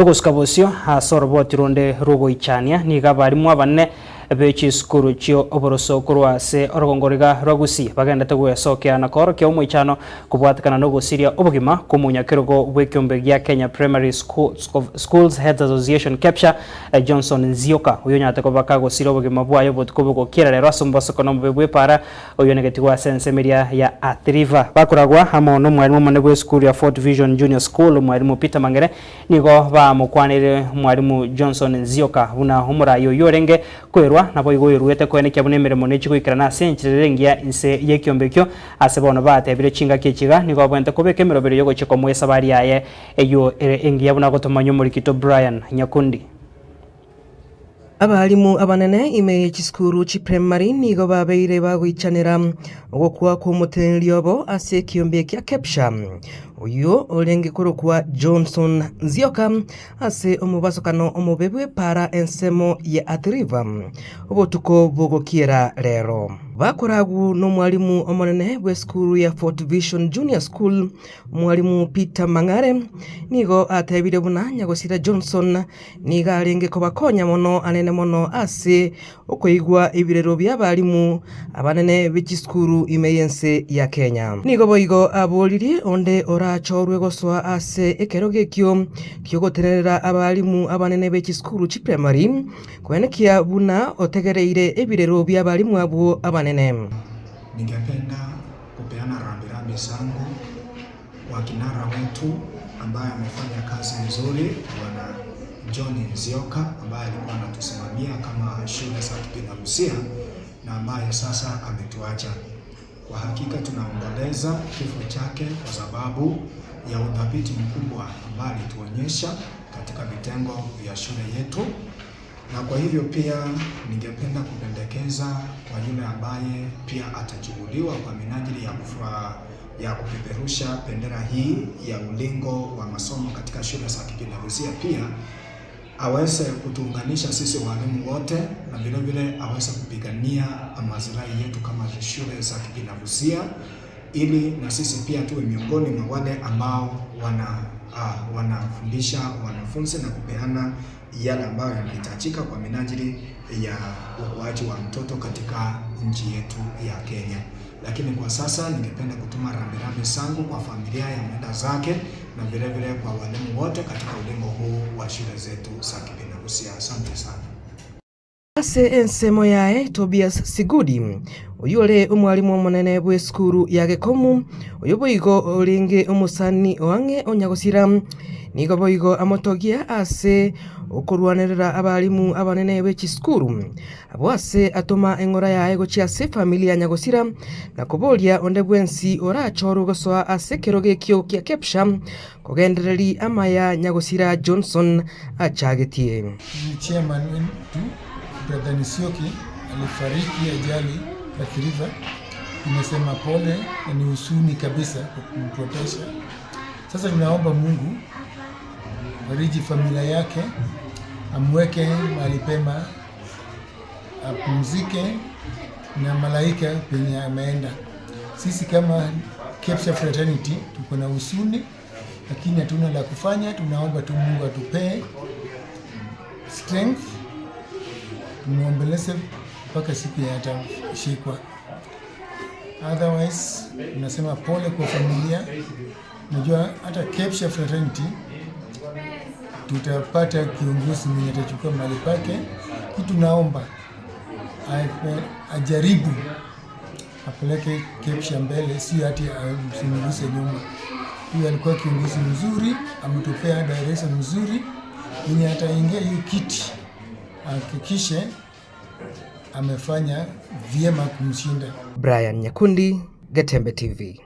Togosuka bosio ase oroboti ronde rw'ogoichania, nigo abarimu abanene be chisukuru chi'oboroso korwa ase orogongo riga rwa Gusii bagendete gwesokia na koorokia omoichano kobwatekana nogosiria obogima kw'omonyakerogo bw'ekeombe gia Kenya Primary Schools Heads Association, KEPSHA, Johnson Nzioka, oyonyarete koba kagosiria obogima bwaye obotuko bogokiera rero ase omobasokano omobe bw'epaara oyonegetigwe ase ensemo eria ya Athi River. Bakoragwa amo nomwarimu omonene bw'esukuru ya Fort Vision Junior School, Omwarimu Peter Mang'ere, Nigo bamokwaneire Mwalimu Johnson Nzioka buna omoraai oyio orenge koerwa, naboigo oyoruete koenekia buna emeremo nechi goikerana ase enchera ere engiya inse y'ekiombe ekio. Ase bono batebire chingaki echi iga, nigo abwenerete kobeka emeroberio y'ogochia komoa esabari yaye eyio ere engiya buna gotomanywa omorikito Brian Nyakundi. Abalimu abanene ime ye chisukuru chi'premari nigo babeire bagoichanera ogokwa kw'omoteneneri obo ase ekiombe kia Kepsha, oyio orenge korokwa Johnson Nzioka ase omobasokano omobe bw'epaara ensemo ya Athi River obotuko bogokiera rero. Bakoragwo nomwalimu omonene bw'esukuru ya Fort Vision Junior School, Mwalimu Peter Mang'are, nigo atebire buna nyagosira Johnson Nigo arenge kobakonya mono anene mono ase okoigwa ebirero bi'abalimu abanene be chisukuru ime y'ense ya Kenya. Nigo boigo aboririe onde orachorwe gosoa ase ekerogo ekio ki'ogotenerera abalimu abanene be chisukuru chi'primary koenekia buna otegereire ebirero bi'abalimu abwo abanene. Ningependa kupeana rambirambi zangu kwa kinara wetu ambaye amefanya kazi nzuri Bwana John Nzioka ambaye alikuwa anatusimamia kama shule za kibinafsia na ambaye sasa ametuacha. Kwa hakika tunaomboleza kifo chake kwa sababu ya uthabiti mkubwa ambaye alituonyesha katika vitengo vya shule yetu na kwa hivyo pia ningependa kupendekeza kwa yule ambaye pia atachukuliwa kwa minajili ya kufua, ya kupeperusha bendera hii ya ulingo wa masomo katika shule za kibinafsia pia aweze kutuunganisha sisi walimu wote na vile vile aweze kupigania maslahi yetu kama shule za kibinafsia ili na sisi pia tuwe miongoni mwa wale ambao wana uh, wanafundisha wanafunzi na kupeana yale ambayo yanahitajika kwa minajili ya ukuaji wa mtoto katika nchi yetu ya Kenya. Lakini kwa sasa ningependa kutuma rambirambi zangu kwa familia ya mwenda zake na vile vile kwa walimu wote katika ulingo huu wa shule zetu za kibinafsi. Asante sana. Ase ensemo yaye Tobias Sigudi, oyio ore omwalimu omonene bw'esukuru ya Gekomu, oyio boigo orenge omosani o ang'e o Nyagosira, nigo boigo amotogia ase okorwanerera abalimu abanene be chisukuru. Abwo ase atoma eng'ora yaye gochia ase efamiri ya Nyagosira na koboria onde bwensi orachorwe gosoa ase ekerogo ekio kia Kepsha Kogendereria amaya nyagosira Johnson achagetie. Ni chairman wetu Brother Nzioki alifariki ajali Athi River. Tumesema pole na ni husuni kabisa kwa kumpotesha. Sasa tunaomba Mungu fariji familia yake, amweke mahali pema, apumzike na malaika penye ameenda. Sisi kama Kepsha Fraternity tuko na husuni, lakini hatuna la kufanya. Tunaomba tu Mungu atupee strength, tumuombeleze mpaka siku ya atashikwa. Otherwise tunasema pole kwa familia. Najua hata Kepsha Fraternity tutapata kiongozi mwenye atachukua mahali pake. Kitu naomba ajaribu apeleke Kepsha mbele, sio ati amsunguse nyuma. Huyu alikuwa kiongozi mzuri, ametupea direction mzuri, mwenye ataingia hiyo kiti ahakikishe amefanya vyema kumshinda. Brian Nyakundi, Getembe TV.